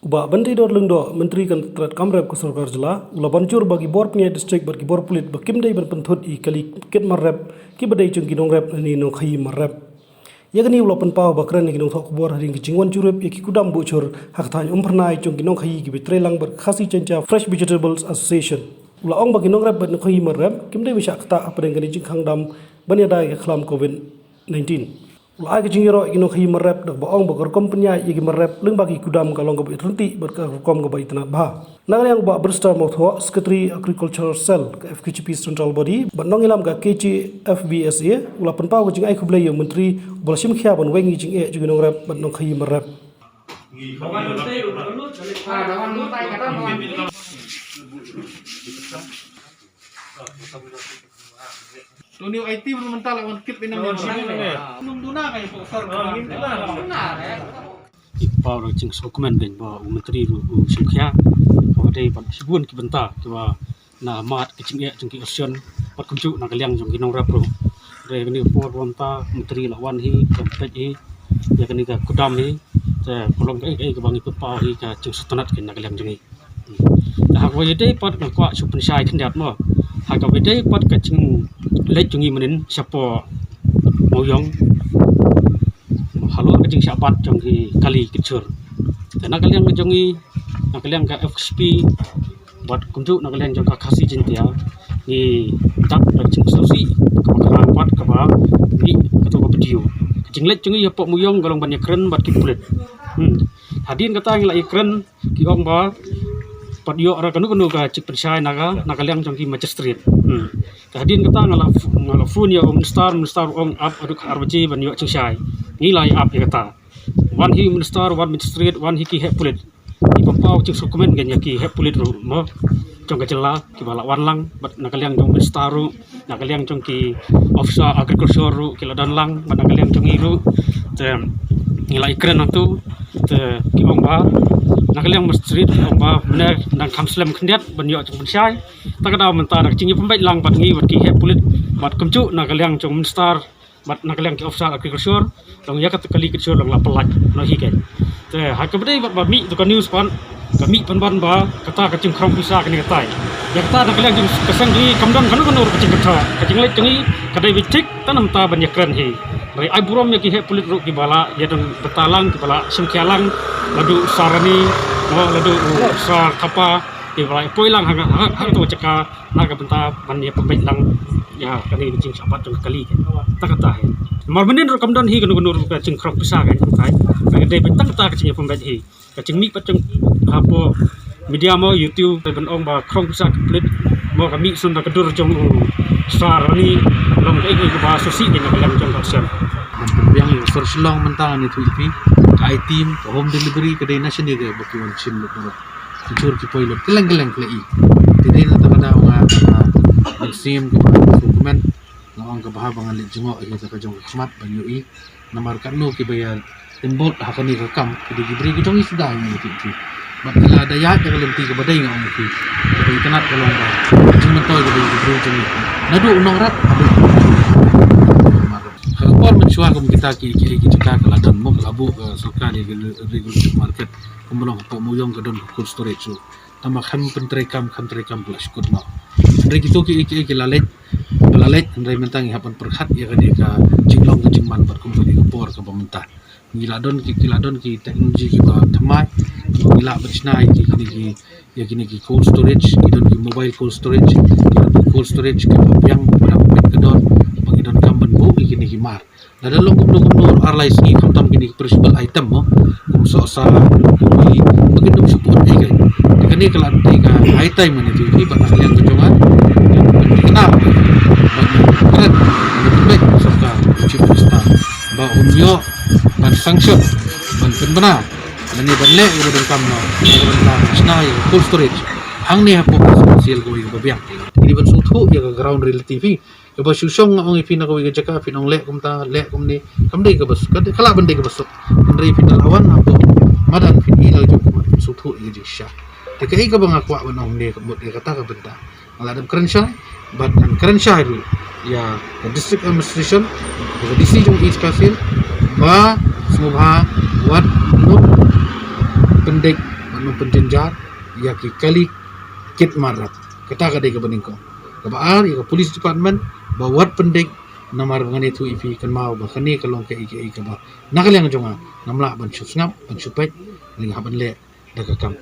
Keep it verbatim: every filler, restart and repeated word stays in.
U Bah Banteidor Lyngdoh, Myntri ka tnad kam rep ka Sorkar Jylla, u la ban jur ba ki bor pynïaid district bad ki bor pulit ba kim dei ban pynthut ïa ki kali kit mar rep kiba dei jong ki nongrep lane nongkhaïi mar rep. Ïa kane u la pynpaw ba kren ïa ki nongthoh khubor hadien ka jingwan jurip ïa ki kudam buh jhur ha ka thaiñ Umphyrnai jong ki nongkhaïi kiba trei lang bad ka Khasi Jaiñtia Fresh Vegetables Association. U la ong ba ki nongrep bad nongkhaïi mar rep kim dei ban shah ktah hapdeng kane ka jingkhang dam ban ïada ïa ka khlam covid nineteen. U la ai ka jingïaroh ïa ki nongkhaïi mar rep da kaba ong ba ka rukom pynïaid ïa ki mar rep lyngba ki kudam ka long kaba itynnad bad ka rukom kaba itynnad bha. Na ka liang u Bah Bristol Mawthoh, Secretary Agricultural Cell ka F K G P Central Body bad nongïalam ka K G F B S A, u la pynpaw ka jingai khublei ïa u Myntri uba la shim khia ban weng ïa ki jingeh jong ki nongrep bad nongkhaïi mar rep. Tuni u I T ruh mynta la wan kit bina. Nung duna ka ïa sor. Ki paw da jingsngewkmen kein ba u Myntri ruh u shim khia. Ka ba dei ban shibun ki bynta kiba na mad ka jingeh jong ki option bad kumjuh na ka liang jong ki nongrep ruh. Re kane ka por ba mynta Myntri la wan hi, ka peit hi ïa kane ka kudam hi. Te ka long kaei kaei kaba ngi pynpaw hi ka jingsngewtynnad kein na ka liang jong ngi. Te ha kaba ïadei pat nga kwah shu pynshai khyndiat mo. Ha kaba ïadei pat ka jingleit jong ngi mynnin shapoh Mawïong halor ka jingshah bat jong ki kali ki jhur. Te na ka liang jong ngi, na ka liang ka F K G P bad kumjuh na ka liang jong ka Khasi Jaiñtia, ngi dap da ka jingsngewsih kaba kha pat kaba mih kato ka video. Ka jingleit jong ngi hapoh Mawïong ka long ban ïakren bad ki pulit. Hmm. Hadien kata ngi la ïakren, ki ong ba pat ïoh ra kano kano ka jingpynshai na ka, na ka liang jong ki magistrate. Hmm. Te hadien kata nga la, nga la phone ïa u minister, minister u ong ap haduh khatar baje ban ïoh jingshai. Ngi la ïa ap ïa kata. Wan hi minister, wan magistrate, wan hi ki heh pulit. Ngi pynpaw jingsngewkmen kein ïa ki heh pulit ruh mo jong ka jylla kiba la wan lang bad na ka liang jong minister ruh, na ka liang jong ki officer agriculture ruh ki la don lang bad na ka liang jong ngi ruh. Te ngi la ïakren hangto, te ki ong ba na ka liang magistrate ki ong ba mynne dang kham slem khyndiat ban ïoh jingpynshai. Ta ka daw mynta da ka jingïapynbeit lang bad ngi bad ki heh pulit bad kumjuh na ka liang jong minister bad na ka liang ki officer agriculture, long ïa kata kali ki jhur long la pyllait noh hi kein. Te ha kaba dei bad ba mih tu ka news pat, ka mih pynban ba kata ka jingkhrong pisa kane katai. Ïa kata na ka liang jong ka seng jong ngi kam don kano kano ruh ka jingkynthah. Ka jingleit jong ngi ka dei beit thik, tang namar ban ïakren hi. Hynrei ai burom ïa ki heh pulit ruh kiba la ïa don bynta lang, kiba la shim khia lang, la dei u Sar Rani, no, la dei u Sar Thapa, kiba la poi lang ha, ha, ha kato ka jaka na ka bynta ban ïapynbeit lang ïa kane ka jingshah bat jong ka kali kein. Ta kata hi. Namar mynnin ruh kam don hi kano kano ruh ka jingkhrong pisa kein, ka dei beit tang kata ka jingïapynbeit hi. Ka jingmih pat jong hapoh media mo, YouTube, ban ong ba khrong pisa ki pulit mo, ka mih shuh na ka dur jong u Sar Rani, long kaei kaei kaba sngewsih kein na ka liang jong ka seng. Ban pynbiang ïa u Sor Shillong mynta ngi ïathuh ïa phi, ka I T, ka home delivery ka dei na shane kaba ki wan shim lut. Ki jhur ki poi lut kylleng kylleng ki la i. Te dei na kata ka daw nga, nga mynsiem kaba sngewkmen, nga ong kaba hap ba ngan leit jngoh ïa ka jong ka khmat ban ïohi. Namar katno kiba ïa involve ha kane ka kam, ki dei ki briew ki jong ngi suda, ngi ïathuh ïa phi. Bad ki la da ïaid da ka lynti kaba dei, nga ong ïa phi, kaba itynnad ka long ba jingmyntoi kaba ïa ki briew jong ngi, naduh u nongrep haduh ha ka por mynshuwa kum kita ki, ki, ki jaka ka la don mo, ka la buh ka sorkar ïa ka re-, regulated market. Kumba long hapoh Mawïong ka don ka cold storage ruh. Tangba kham pyntreikam, kham treikam ka la shu kut noh. Hynrei kito kiei kiei ki la leit, ba la leit, hynrei mynta ngi hap ban pyrkhat ïa kane ka jinglong ka jingman bad kum kane ka por kaba mynta. Ngi la don ki, ki la don ki technology kiba thymmai, ngi lah ban shna ïa ki, kine ki, ïa kine ki cold storage, ki don ki mobile cold storage, ki don ki cold storage kiba biang, kiba dang peit ka dor, ba ngi donkam ban buh ïa kine ki mar. Lada long kumno kumno ruh ar lai sngi, khamtam kine ki perishable item mo, kum sohsa, kum ri, ba kin ym shu put ei kei. Te kane ka la dei ka high time ïa kine, ba na ka liang ka jong nga, ban thikna, ban kren, ban pynbeit sorkar, u Chief Minister, ba un ïoh ban sanction, ban pynbna, lane ban leh ïa ba donkam noh, ïa ba donkam, shna ïa cold storage hangne hapoh ka Special kawei kaba biang. Ngi dei ban sngewthuh ïa ka ground reality phi. Kaba shu shong nga ong ïa phi na kawei ka jaka, phin ong leh kumta, leh kumne, kam dei kaba suk, ka dei, ka lah ban dei kaba suk. Hynrei phin da la wan hapoh madan, phin ïohi la jong kumne, phin sngewthuh ïa ka jingshisha. Te kaei kaba nga kwah ban ong ne ka mut ïa kata ka bynta, nga la dep kren shai bad ngan kren shai ruh ïa ka District Administration, ïa ka D C jong East Khasi Hills, ba sngewbha wat nym pyndep, ba Nang pynjynjar ïa ki kali kit mar rap. Kata ka dei kaba nyngkong. Kaba ar, ïa ka police department ba wat pyndeng, namar ba ngan ïathuh ïa phi, kynmaw ba kane ka long kaei kaei kaba na ka liang jong nga ngam lah ban shu sngap, ban shu peit, nga hap ban leh da ka kam.